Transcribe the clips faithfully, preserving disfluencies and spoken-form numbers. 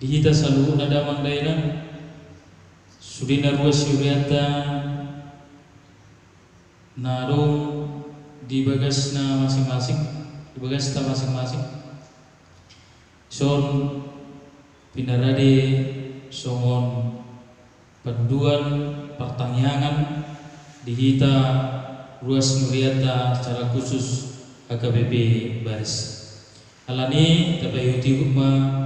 Di hita saluhutna damang dainang, sude na ruas ni hurianta na adong di bagasna masing-masing, di bagasta masing-masing. Dison pinarade songon panduan partangiangan di hita ruas ni hurianta secara khusus H K B P Baris. Alani i tapaihut-ihut ma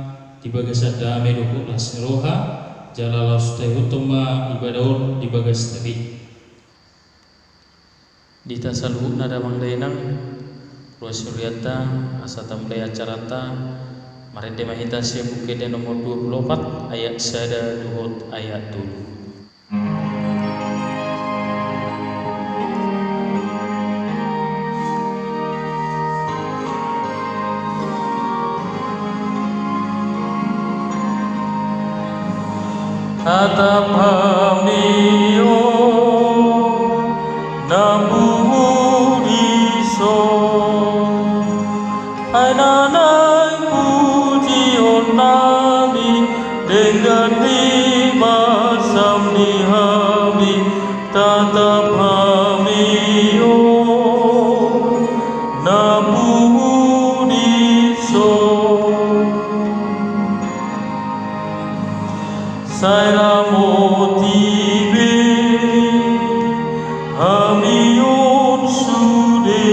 di bagasan dame dohot las ni roha, jala laos taihuthon ma ibadah on di bagasta be. Di hita saluhutna damang dainang, ruas ni hurianta, asa tamulai acaranta, marende ma hita sian Buku Ende nomor dua pulu opat, ayat sada dohot ayat tolu. Tatap hami, o, na pungu dison. Ai na naeng pujionnami, denggan ni basam di hami, tatap hami, o, na pungu dison. Sai ramoti be hami on sude,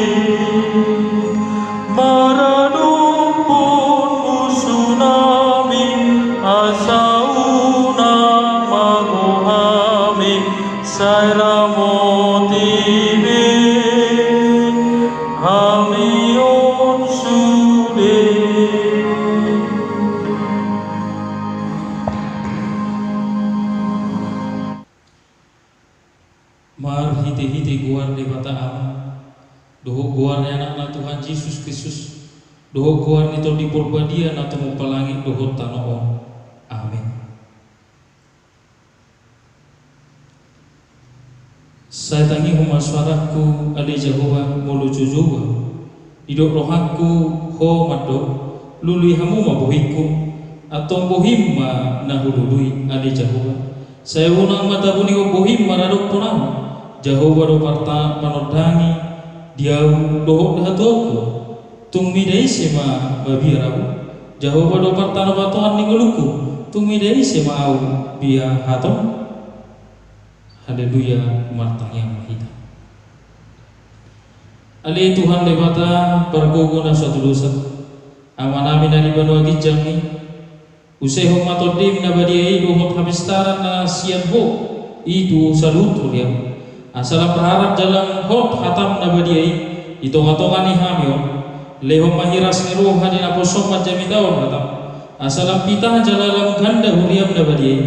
maradophon musunami, asa unang mago hami, sai ramoti be hami on sude. Marhite-hite goar Debata Ama, dohot goar ni Anakna Tuhan Jesus Kristus, dohot goar ni Tondi Porbadia na tumompa langit dohot tano on. Amen. Sai tangihon ma suarangku, ale Jahowa, molo joujou ahu. Didok rohangku, Ho mandok, lului hamu ma bohingku. Antong bohim ma na hulului, ale Jahowa. Sai unang ma tabunihon bohim maradophon ahu. Jahowa do parta-, panondangi di ahu dohot di hatuaonku. Tung mida ise ma mabiar ahu? Jahowa do partanobatoan ni ngolungku. Tung mida ise ma ahu biahaton? Haleluya, martangiang ma hita. Ale Tuhan Debata, pargogo na so hatudosan, Amanami na di banua ginjang i, usehon ma Tondim na badia i dohot hapistaran na sian Ho i tu saluhut huriam. Asa lam raharap jala lam hot hatam na badia i di tonga-tonga ni hami on. Lehon ma hiras ni roha di naposom manjamita on hatam. Asa lam pitah jala lam ganda huriam na badia i.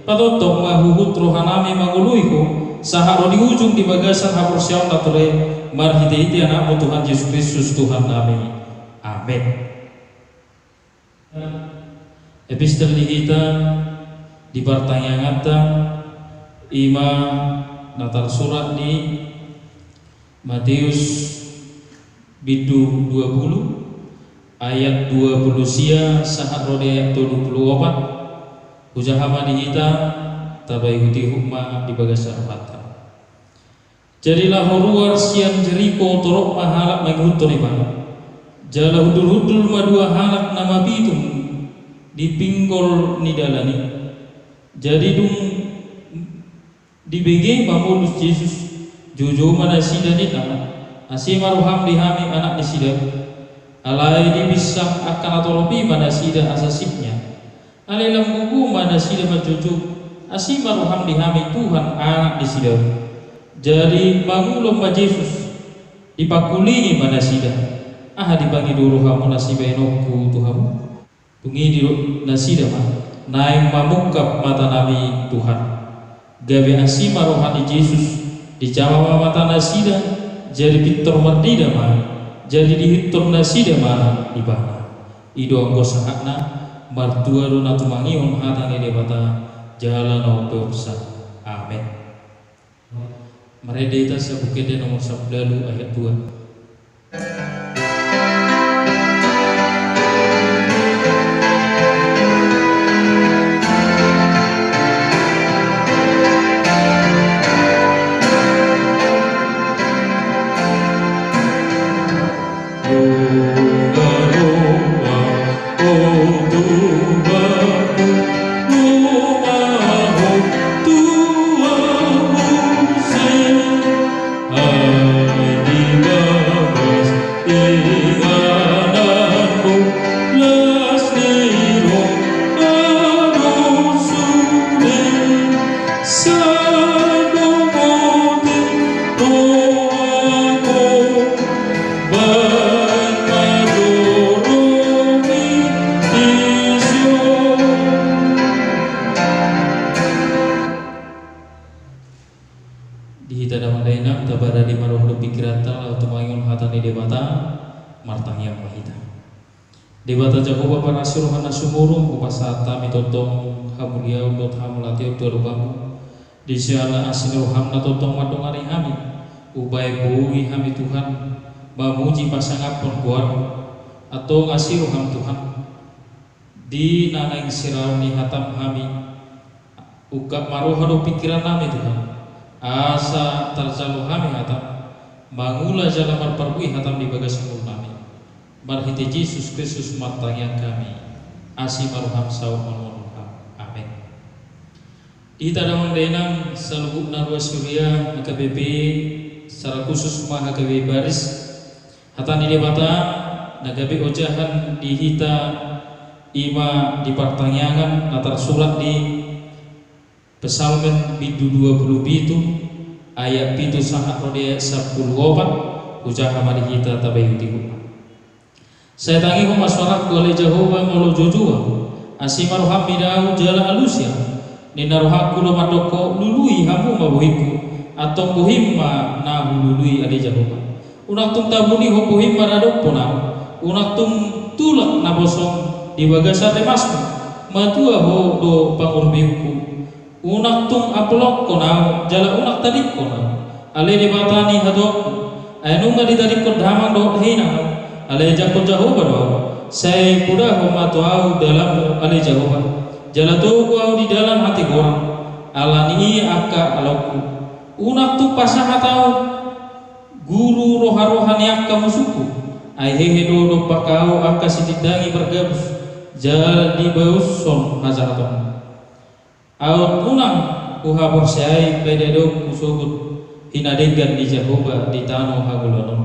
Patongtong ma huhut rohanami mangoloi Ho, sahat ro di ujung di bagasan haporseaon na tole, marhite-hite Anakmu Tuhan Jesus Kristus Tuhannami. Amen. Epistel di hita di partangianganta, i ma na tarsurat di Mateus bindu dua pulu, ayat dua pulu sia sahat ro di ayat tolu pulu opat. Hujaha ma di hita, tapaihut-ihut ma di bagasan rohanta. Jadi laho ruar sian Jeriko torop ma halak mangihuthon Ibana. Jala hundul-hundul ma dua halak na mapitung di pinggol ni dalan i. Jadi dung dibege mamolus Jesus, joujou ma nasida ninna ma, "Asi ma roham di hami, anak ni si Daud." Alai dibinsang angka na torop i ma nasida asa sip nian. Alai lam gogo ma nasida manjoujou, "Asi ma roham di hami, Tuhan, anak ni si Daud." Jadi mangulon ma Jesus, dipangkulingi ma nasida, "Aha dipangido rohamuna sibaenonku tu hamu?" Dung i didok nasida ma, "Naeng mamungkap matanami, Tuhan." Gabe asi ma roha ni Jesus, dijama ma mata nasida, jadi pintor marnida ma, jadi diihuthon nasida ma Ibana. I do anggo sahatna. Martua do na tumangihon hata ni Debata jala na umpeopsa. Amen. Marende hita sian Buku Ende nomor sampulu ualu ayat dua. Hita damang dainang, taparade ma roha dohot pingkiranta laho tumangion hata ni Debata. Martangiang ma hita. Debata Jahowa parasi roha na sumurung, hupasahat hami tongtong hamuliaon dohot hamauliateon tu adopanMu. Di siala asi ni rohaM na tongtong mandongani hami, umbahen boi hami Tuhan mamuji pasangaphon goarMu. Antong asi rohaM Tuhan, di na naeng siraon ni hataM hami. Ungkap ma roha dohot pingkirannami Tuhan, asa tarjalo hami hataM, mangula jala marparbue hataM di bagasan ngolunami. Marhite Jesus Kristus martangiang hami. Asi ma rohaM, saut ma rohaM. Amen. Hita damang dainang saluhutna ruas huria H K B P, secara khusus ma H K B P Baris. Hata ni Debata na gabe ojahan di hita i ma di partangiangan na tarsurat di Psalmen bindu dua pulu pitu, ayat pitu sahat ro di ayat sampulu opat. Hujaha ma di hita, tapaihut-ihut ma. Sai tangihon ma suarangku ale Jahowa molo jojua, asi ma roham mida ahu jala alusi ahu. Ninna rohangku do mandok ho, lului hamu ma bohingku, antong bohim ma na hulului ale Jahowa. Unang tung tabunihon bohim maradophon ahu, unang tung tulak naposongmu di bagasan rimasmu, matua ho do pangurupiku. Unang tung ampulonghon ahu, jala unang tadingkon ahu, ale Debata ni hatuaonku. Ai nunga ditadingkon damang dohot dainang ahu, alai jangkon Jahowa do ahu. Sai podahon ma tu ahu dalanmu ale Jahowa, jala togu ahu di dalan hatigoran, ala ni i angka aloku. Unang tung pasahat ahu guru roha-roha ni angka musungku, ai hehe do dompak ahu angka sitindangi pargabus, jala dibaoshon hajahaton. Aut unang huhaporseai paidadok husogot hinadenggan ni Jahowa di tano hangoluan on.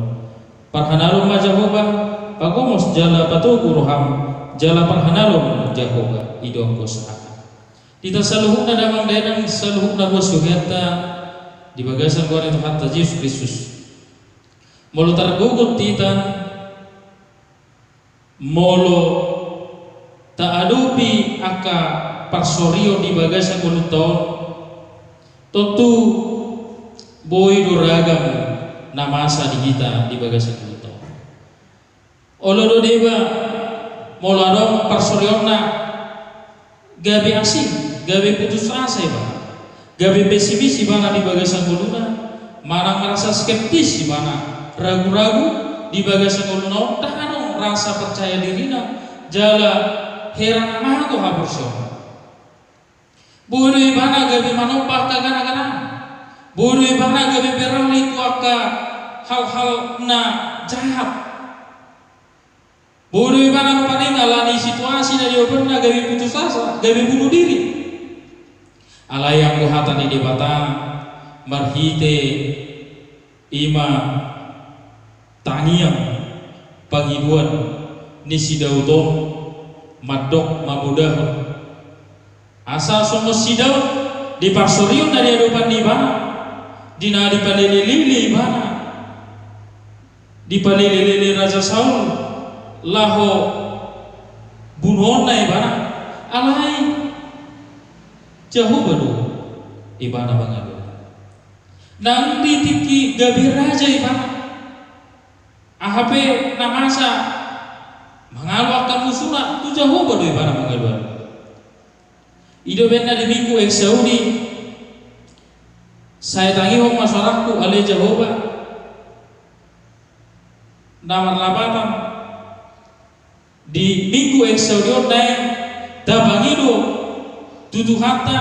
Parhanalon ma Jahowa, pagomos jala patogu roham, jala parhanalon Jahowa, i do anggo sahat. Hita saluhutna damang dainang, saluhutna ruas hurianta di bagasan goar ni Tuhanta Jesus Kristus. Molo targogot hita, molo taadopi angka parsorion di bagasan ngolunta on, tontu boi do ragam na masa di hita di bagasan ngolunta on. Olo do deba molo adong parsorionna gabe asing, gabe putus asa ibana, gabe pesimis ibana di bagasan ngoluna, manang merasa skeptis ibana, ragu-ragu di bagasan ngoluna on, ndang adong rasa percaya dirina, jala heran mago haporseaonna. Boi do ibana gabe manomba angka gana-ganana. Boi do ibana gabe beralih tu angka hal-hal na jahat. Boi do ibana rupani ala ni situasi na diopenna gabe putus asa, gabe bunuh diri. Alai anggo hata ni Debata marhite i ma tangiang, pangidoan ni si Daud on mandok mamodahon. Asa songon si Daud di parsorion na di adopan ni ibana, di na dipalele-lele ibana, dipalele-lele Raja Saul laho bunuhonna ibana, alai Jahowa do ibana mangalualuhon. Nang di tingki gabe raja ibana, aha pe na masa mangalualuhon angka musuna, tu Jahowa do ibana mangalualuhon. I do umbahen na di Minggu Exaudi, sai tangihon ma suarangku ale Jahowa. Na marlapatan di Minggu Exaudi on naeng tapangido tu Tuhanta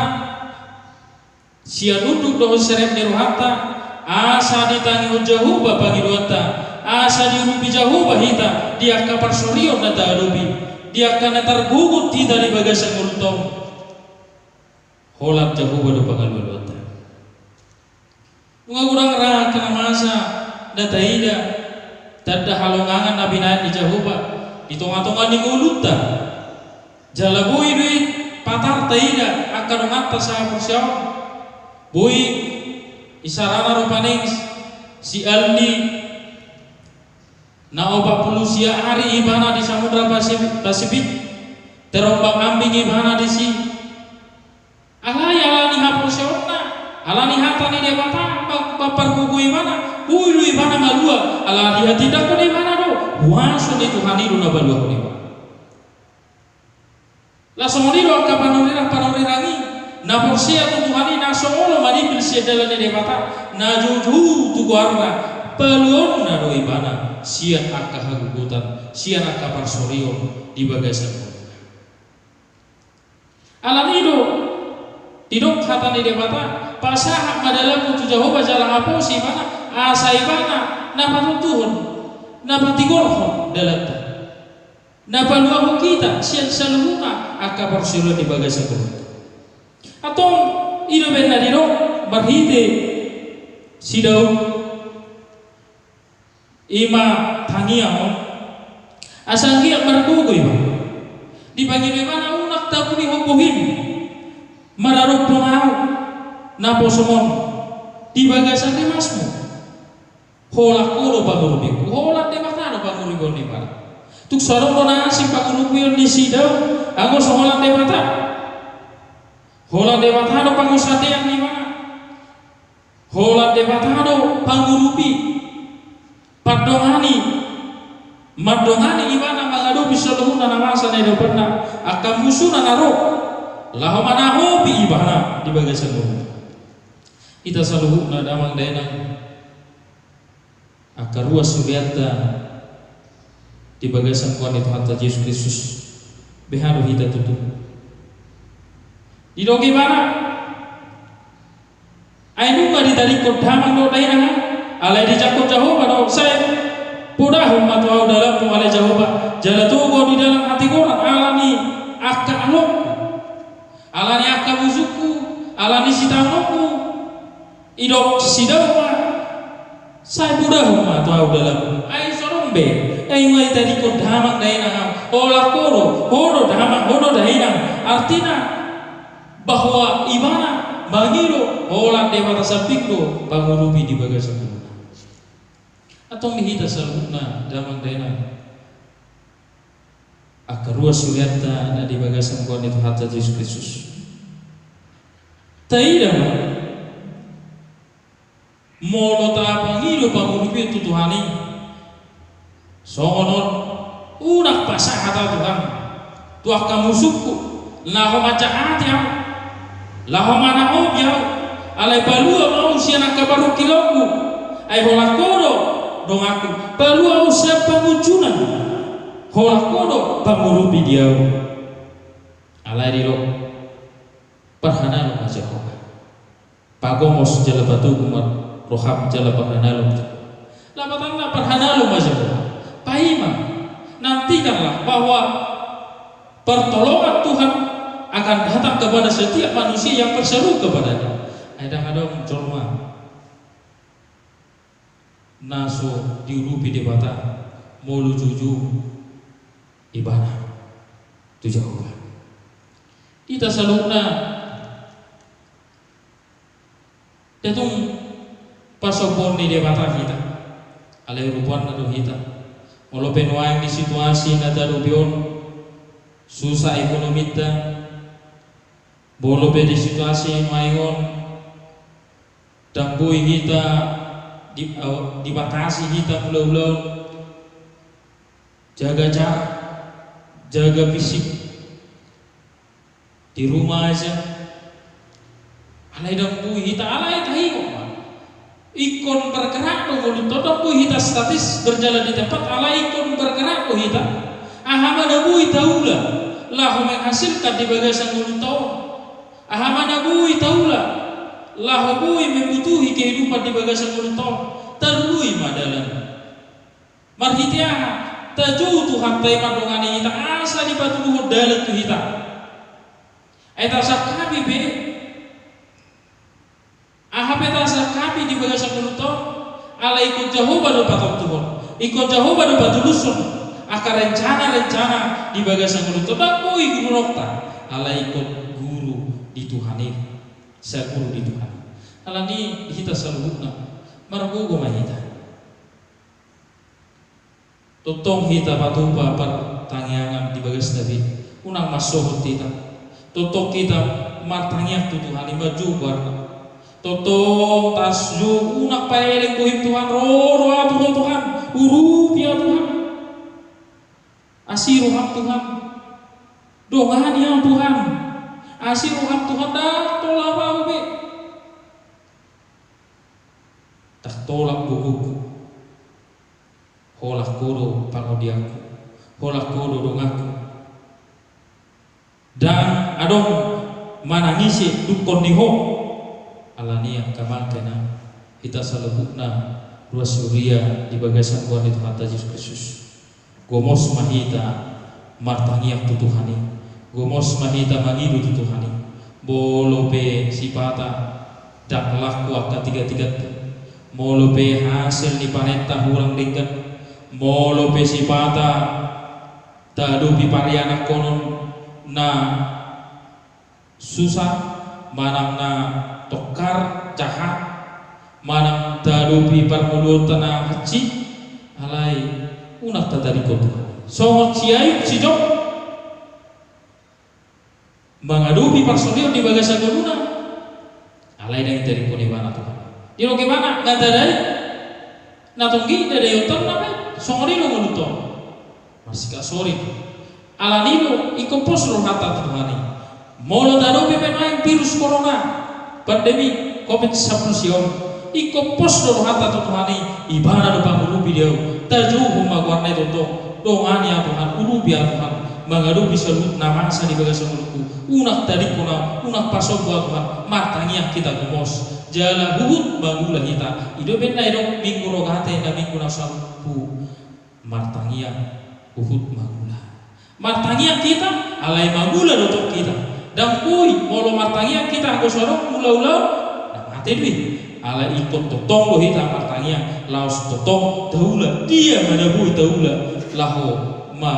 sian unduk dohot serep ni rohanta, asa ditangihon Jahowa pangidoanta, asa diurupi Jahowa hita di angka parsorion na taadopi, di angka na targogot hita di bagasan ngolunta on. Holan Jahowa do pangalualuanta. Nunga godang ra angka na masa na taida tanda halongangan na binahen ni Jahowa di tonga-tonga ni ngolunta. Jala boi do i patar taida angka donganta sahaporseaon. Boi isarana rupani si Aldi, na opat pulu sia ari ibana di Samudra Pasif-, Pasifik, terombang-ambing ibana disi. Alai ala ni haporseaonna, Alani hata ni Debata, pa-, pa-, pargogo ibana, ulu ibana malua, ala dihatindangkon ibana do, huaso ni Tuhan i do na paluahon ibana. Laos songon i do angka panurirang-panurirang i, na porsea tu Tuhan i, na so olo manimbil sian dalan ni Debata, na joujou tu goarna, paluaonna do ibana, sian angka hagogotan, sian angka parsorion, di bagasan ngoluna. Alani i do, didok hata ni Debata, pasahat ma dalanmu tu Jahowa jala haposi ibana, asa ibana, na patontuhon, na patigorhon dalanta. Na paluahon hita, sian saluhutna, angka parsorion di bagasan ngolunta. Antong, i do umbahen na didok, marhite, si Daud. I ma tangiang on. Asa anggiat margogo ibana. Dipangido ibana unang tapunihon bohim. Maradophon ahu. Naposomon. Di bagasan rimasmu. Holan ho do pangurupionku. Holan Debata do pangurupion ni ibana. Tung so adong do na asing pangurupion ni si Daud. Anggo so holan Debata. Holan Debata do pangusadean ni ibana. Holan Debata do pangurupi, pandongani, mandongani ibana mangadopi saluhutna na masa na idapanna, angka musuna na ro, laho manahopi ibana di bagasan ngoluna. Hita saluhutna damang dainang, angka ruas sudeanta di bagasan goar ni Tuhanta Jesus Kristus, beha do hita tutu. Didok ibana, ai nunga ditadingkon damang dohot dainang, alai dijangkon Jahowa do, sai podahon ma tu ahu dalanmu ale Jahowa, jala togu ahu di dalan hatigoran, alani angka alongku, alani angka musungku, alani sitaononku, didok si Daud ma, sai podahon ma tu ahu dalanmu, ai so adong be, ai nunga ditadingkon damang dainang ahu, holan ho do, ho do damang, ho do dainang, artina, bahwa ibana mangido holan Debata sambing do pangurupi di bagasan ngoluna. Antong di hita saluhutna damang dainang, angka ruas sudeanta na di bagasan goar ni Tuhanta Jesus Kristus. Taida ma, molo tapangido pangurupion tu Tuhan i, songon on, unang pasahat ahu Tuhan, tu angka musungku, laho manjahati ahu, laho manahopi ahu, alai palua ma ahu sian angka parungkilonku, ai holan ho do donganku, palua ahu sian pangunjunan, holan ho do pangurupi di ahu. Alai didok, parhanalon ma Jahowa. Pagomos jala patogu ma roham jala parhanalon. Lapatanna parhanalon ma Jahowa. Paima, nantikanlah bahwa pertolongan Tuhan akan datang kepada setiap manusia yang berseru kepada-Nya. Ai ndang adong jolma na so diurupi Debata molo joujou ibana tu Jahowa. Hita saluhutna ndang tung pasombuon ni Debata hita. Alai urupanna do hita. Molo pe nuaeng di situasi na tahadopi on, susah ekonominta, molo pe di situasi nuaeng on, ndang boi hita di, eh, dibatasi hita mangula on, jaga jarak, jaga fisik, di rumah aja. Alai ndang boi hita, alai taingot ma. Ingkon bergerak do ngolunta on, ndang boi hita statis berjalan di tempat, alai ingkon bergerak do hita. Aha ma na boi taula, laho menghasilkan di bagasan ngolunta on. Aha ma na boi taula, laho boi membutuhi kehidupan di bagasan ngolunta on. Talului ma dalan. Marhite aha, tajou Tuhanta i mandongani hita, asa dipatuduhon dalan tu hita. Ai tasangkapi pe, aha pe tasangkapi di bagasan ngolunta on, alai ingkon Jahowa do patontuhon, ingkon Jahowa do patulushon, angka rencana-rencana di bagasan ngolunta on, ndang boi guru nokta, alai ingkon guru di Tuhan i, sai guru di Tuhan i. Alani hita saluhutna, margogo ma hita. Tongtong hita patupa partangiangan di bagasta be, unang mansohot hita. Tongtong hita martangiang tu Tuhan i, manjou goarna. Tongtong tas jo unang paeleng bohim Tuhan, ro do ahu tu Ho Tuhan, urupi ahu Tuhan. Asi roham Tuhan, dongani ahu Tuhan. Asi roham Tuhan, ndang tolap ahu be. Ndang tolap gogoku. Holan Ho do pangodianku, holan Ho do donganku. Ndang adong manang ise dungkon ni Ho. Alani i angka amang inang, hita saluhutna ruas huria di bagasan goar ni Tuhanta Jesus Kristus, gomos ma hita martangiang tu Tuhan i, gomos ma hita mangido tu Tuhan i. Molo pe sipata ndang laku angka tigatiganta, molo pe hasil ni panenta hurang denggan, molo pe sipata taadopi parianakhonon na susah, manang na tongkar jahat, manang taadopi parngoluonta na hansit, alai unang tatadingkon Tuhan i. Songon si Ayub si Job, mangadopi parsorion di bagasan ngoluna, alai ndang itadingkon ibana Tuhan i. Didok ibana, nga tadai, na tonggi dadaionta on, na baen songon i do ngolunta on. Marsikasori. Alani i do ingkon pos do rohanta tu Tuhan i. Molo taadopi pe nuaeng virus corona, pandemi covid sampulu sia on, ingkon pos do rohanta tu Tuhan i. Ibana do pangurupi di ahu. Tajou ma goarna i tongtong. Dongani ahu Tuhan, urupi ahu Tuhan, mangadopi saluhut na masa di bagasan ngolungku. Unang tadingkon ahu, unang pasombu ahu Tuhan. Martangiang hita gomos, jala huhut mangula hita. I do umbahen na didok Minggu Rogate na minggu na salpu. Martangiang huhut mangula. Martangiang hita, alai mangula do tong hita. Ndang boi, molo martangiang hita anggo so adong ulaula on, na mate do i. Alai ingkon tongtong do hita martangiang, laos tongtong taula, dia ma na boi taula, laho ma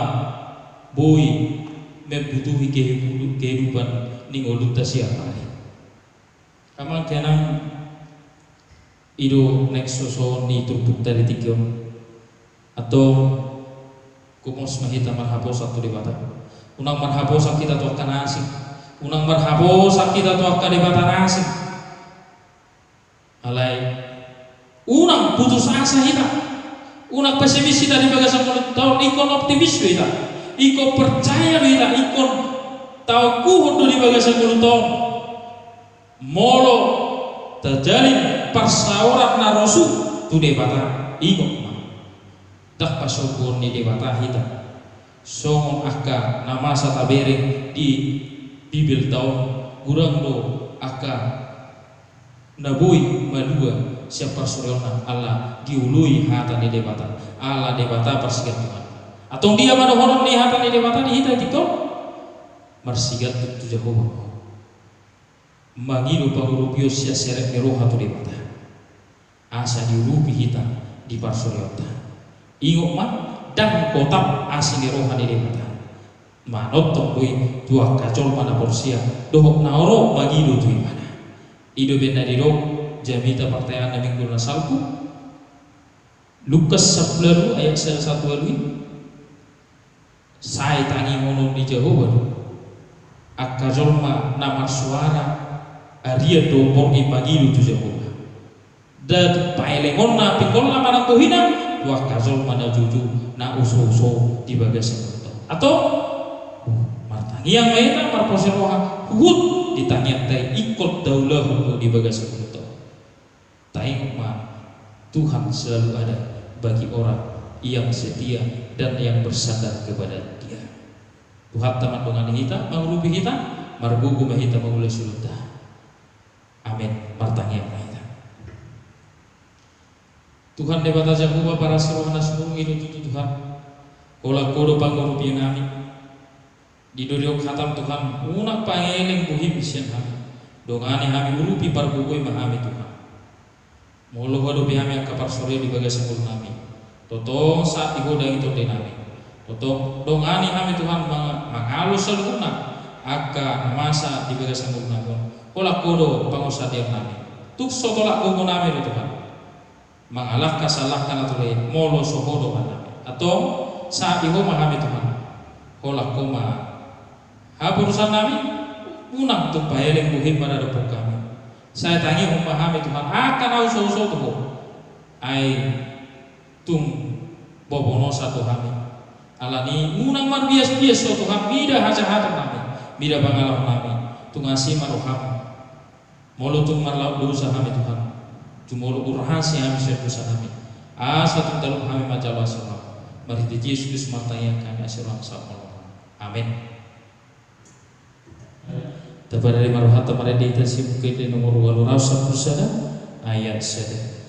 boi membutuhi kehidupan ni ngolunta sian ari. Amang inang, i do naeng sosohon ni turpukta di tingki on. Antong, gomos ma hita marhaposan tu Debata. Unang marhaposan hita tu angka na asing. Unang marhaposan hita tu angka debata na asing. Alai unang putus asa hita. Unang pesimis hita di bagasan ngolunta on, ingkon optimis do hita. Ingkon percaya do hita, ingkon taokuhon do di bagasan ngolunta on. Molo tajalin parsaoran na rosu tu Debata, ingot ma, ndang pasombuon ni Debata hita. Songon angka na masa tabereng di Bibelta on, godang do angka na boi malua sian parsorionna ala dioloi hata ni Debata, ala Debata parsigantungan. Antong dia ma dohonon ni hata ni Debata di hita di tingki on? Marsigantung tu Jahowa. Mangido pangurupion sian serep ni roha tu Debata, asa diurupi hita di parsorionta. Ingot ma, ndang gotap asi ni roha ni Debata manongtong boi tu angka jolma na porsea dohot na ro mangido tu Ibana. I do umbahen na didok jamita partangiangan na minggu na salpu, Lukas sampulu ualu ayat sada sahat ualu i. Sai tangianghon ni Jahowa do angka jolma na marsoara arian dohot borngin mangido tu Jahowa. Nda tu paelengonna, pingkolna manang bohina, tu angka jolma na joujou, na osouso di bagasan ngolunta on. Antong, martangiang ma hita, marpose roha, huhut di tangiangta i ingkon taulahon do di bagasan ngolunta on. Taingot ma, Tuhan selalu ada bagi orang yang setia dan yang bersandar kepada Dia. Tuhanta mandongani hita, mangurupi hita, margogo ma hita mangula soluta. Amen. Martangiang ma hita. Tuhan Debata Jahowa, parasi roha na sumurung i do tutu Tuhan. Holan Ho do pangurupi nami. Didok hatam Tuhan, unang paeleng bohim sian hami. Dongani hami, urupi, pargogoi ma hami Tuhan. Molo huadopi hami angka parsorion di bagasan ngolu nami, tongtong sahat di Ho dang i tondi nami. Tongtong dongani hami Tuhan, manga-, mangalo saluhutna angka na masa di bagasan ngolu nami on. Holan Ho do pangosadian nami. Tung so tolap gogo nami do Tuhan mangalangka sian langka na ture, molo so Ho do hami. Antong, sahat di Ho ma hami Tuhan. Holan Ho ma haporusan nami, unang tung paeleng bohim maradophon hami. Sai tangihon ma hami Tuhan angka na husoso tu Ho. Ai tung bobonosa tu hami. Alani unang marbiasbias Ho Tuhan, mida hajahaton nami, mida pangalaho nami. Tung asi ma roham. Molo tung marlaok dosa hami Tuhan, jumolo urhasi hami sian dosa nami. Asa tung talup hami manjalo asi roham. Marhite Jesus Kristus martangiang hami asi roham sahat molo. Amen. Tapadari ma rohanta marende hita sian Buku Ende nomor ualu ratus sampulu sada, ayat sada.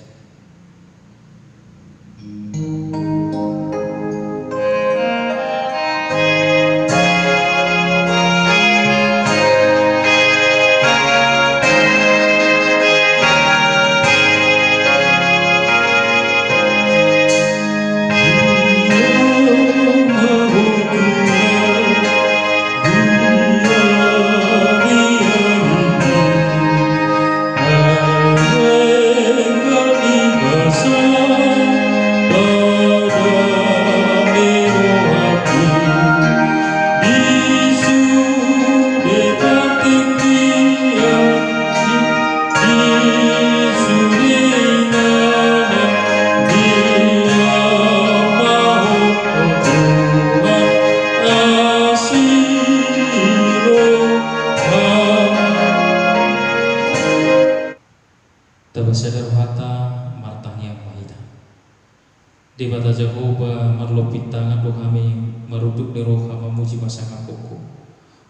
Tapasada rohanta, martangiang ma hita. Debata Jahowa, marlompit tangan do hami marunduk ni roha mamuji pasangaphon Ho.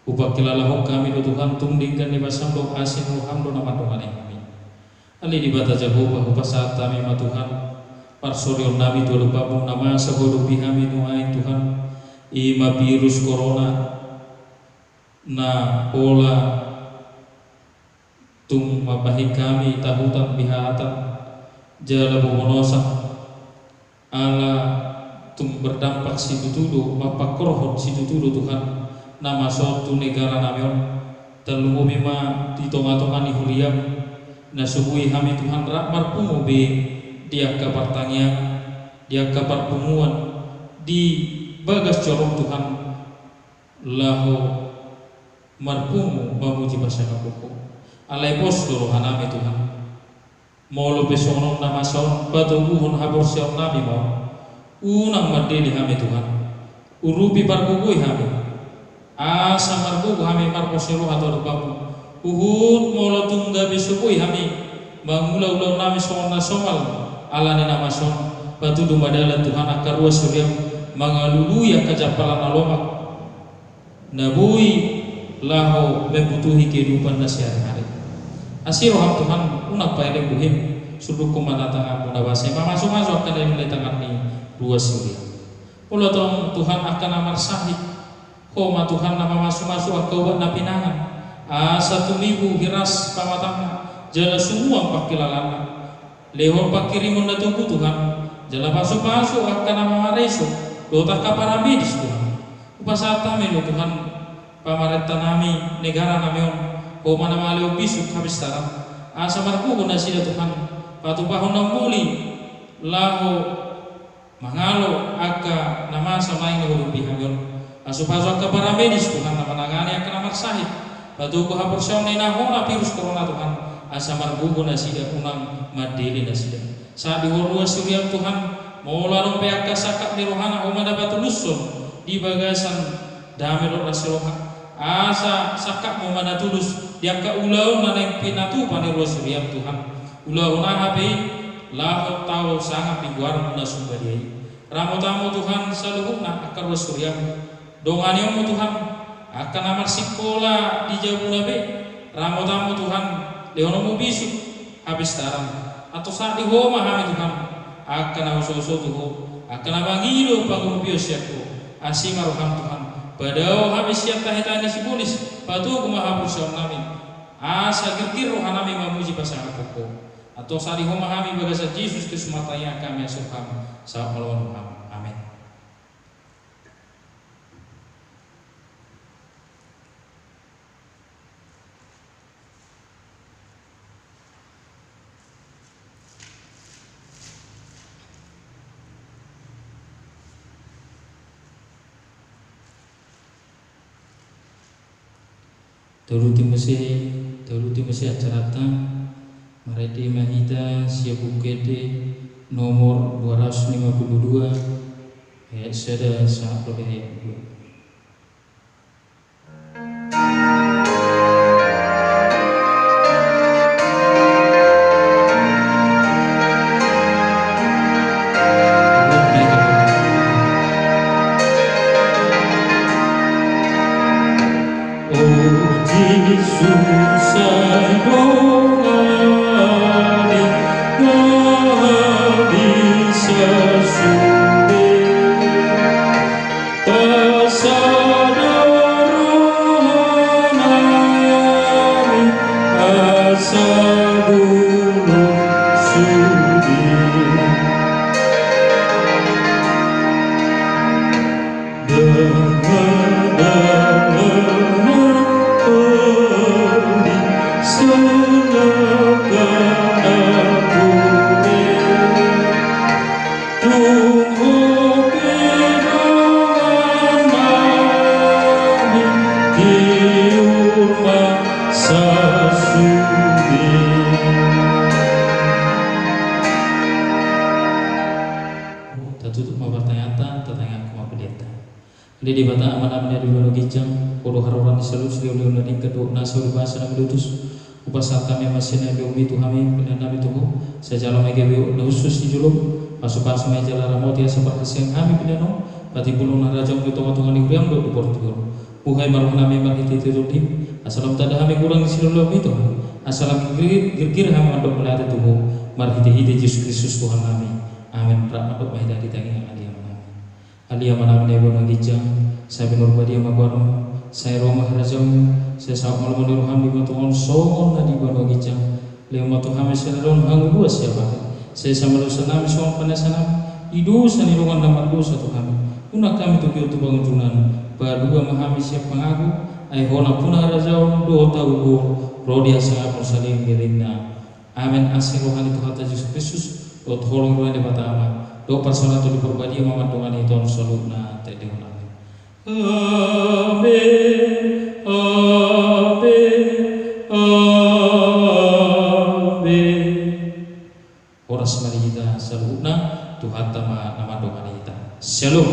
Hupangkilalahon hami do Tuhan tung denggan ni basam dohot asi ni roham do na mandongani hami. Ale Debata Jahowa, hupasahat hami ma Tuhan parsorion nami tu adopanmu na masa huadopi hami nuaeng Tuhan, i ma virus corona na pola tung mambahen hami tahutan, bihatan, jala bobonosa. Ala tung berdampak situtu do, mampangkorhon situtu do Tuhan, na masa on tu negara nami on. Tarlumobi ma di tongatonga ni huriam, na so boi hami Tuhan rap marpungu be di angka partangiangan, di angka parpunguan, di bagas jorom Tuhan, laho marpungu mamuji pasangaphon Ho. Alai pos do roha nami Tuhan. Molo pe songon on na masa on, patoguhon haporseaon nami ma on. Unang mandele hami Tuhan. Urupi, pargogoi hami. Asa margogo hami marpos ni roha tu adopanmu. Huhut molo tung gabe so boi hami mangula ulaon nami songon na somal ala ni na masa on, patudu ma dalan Tuhan angka ruas huriam mangalului angka jampalan na lomak na boi laho mambutuhi kehidupan na sehari-hari. Asi roham Tuhan, unang paelek buhim, sundukku ma tanganmu na basa i mamasumasu angka na nilai tangan ni ruas huriam. Olo tong Tuhan angka na marsahit, Ho ma Tuhan na mamasumasu angka ubat na pinangan, asa tumibu hiras pamatangna, jala sumuang pangkilalaanna. Lehon pangkirimon na togu Tuhan, jala pasupasu angka na mamareso, dohot angka paramedis Tuhan. Hupasahat hami do Tuhan, pamarenta nami, negara nami on, Ho ma na mangalehon bisuk hapistaran, asa margogo nasida Tuhan, patupahon na umuli, laho mangalo angka na masa naeng na huadopi hami on. Pasupasu angka paramedis Tuhan na manangani angka na marsahit. Patogu haporseaon na hona virus corona Tuhan, asa margogo nasida, unang mandele nasida. Sahat di Ho ruas huriam Tuhan, molo adong pe angka sangkap ni rohana, Ho ma na patulushon di bagasan dame dohot las ni roha. Asa sangkapmu ma na tulus di angka ulaon na naeng pinatupa ni ruas huriam Tuhan. Ulaon aha pe i, laho tau sangap di goarmu na sumbadia i. Ramotanmu Tuhan saluhutna angka ruas huriam. Donganionmu Tuhan angka na marsingkola di jabuna be. Ramotanmu Tuhan, lehononmu bisuk hapistaran. Antong sahat di Ho ma hami Tuhan, angka na husoso tu Ho, angka na mangido pangurupion sian Ho. Asi ma roham Tuhan, padao hami sian tahi-tahi ni sibolis, patogu ma haporseaon nami. Asa girgir roha nami mamuji pasangaphon Ho. Antong sahat di Ho ma hami, bagasan Jesus Kristus martangiang hami, asi roham sahat molo-molo. Amen. Taluti muse, taluti muse acaranta. Marende ma hita sian Buku Ende nomor dua ratus lima puluh dua, ayat sada sahat dohot ayat dua. O Jesus, sai dongani ma hami sasude. Pasada rohanami asa bulung sude. Dangana hami salangka na pure. Tung hope dongan nami, tiur ma sasude. Tatutup ma partangiangan, tatangiangkon ma pelean ta. Ale Debata Amanami na di banua ginjang, Ho do haroroan ni saluhut silehonlehon na denggan dohot nasa uli basa na meliutus. Hupasahat hami ma sian ngolumi tu hami pelean nami tu Ho, sai jalo ma i gabe na hushus di jolom, pasupasu ma i jala ramoti asa parhasiangan hami pelean on, patimbulhon harajaonmu di tongatonga ni huriam dohot di portibi on. Buhai ma rohanami marhitehite Tondim, asa lam tanda hami hurang ni silehonlehonmi tu hami, asa lam girgir, girgir hami mandok mauliate tu Ho, marhitehite Jesus Kristus Tuhannami. Amen. Rap mandok ma hita di tangiang Ale Amanami. Ale Amanami na di banua ginjang, sai pinarbadia ma goarmu, sai ro ma harajaonmu, sai saut ma lomo ni roham di banua tonga on songon na di banua ginjang. Lehon ma tu hami sadari on hangoluan siapari, sai esa ma dosanami songon panesanami di dosa ni dongan na mardosa tu hami. Unang hami togihon tu pangunjunan, palua ma hami sian pangago, ai Ho nampuna harajaon dohot hagogoon, ro di hasangapon saleleng ni lelengna. Amen. Asi roha ni Tuhanta Jesus Kristus, dohot holong ni Debata Ama, dohot parsaoran ni Tondi Parbadia ma mandongani hita on saluhutna, taendehon. Amen. Amen. Amen. Amen. Horas ma di hita saluhutna, Tuhanta ma na mandongani hita. Syalom.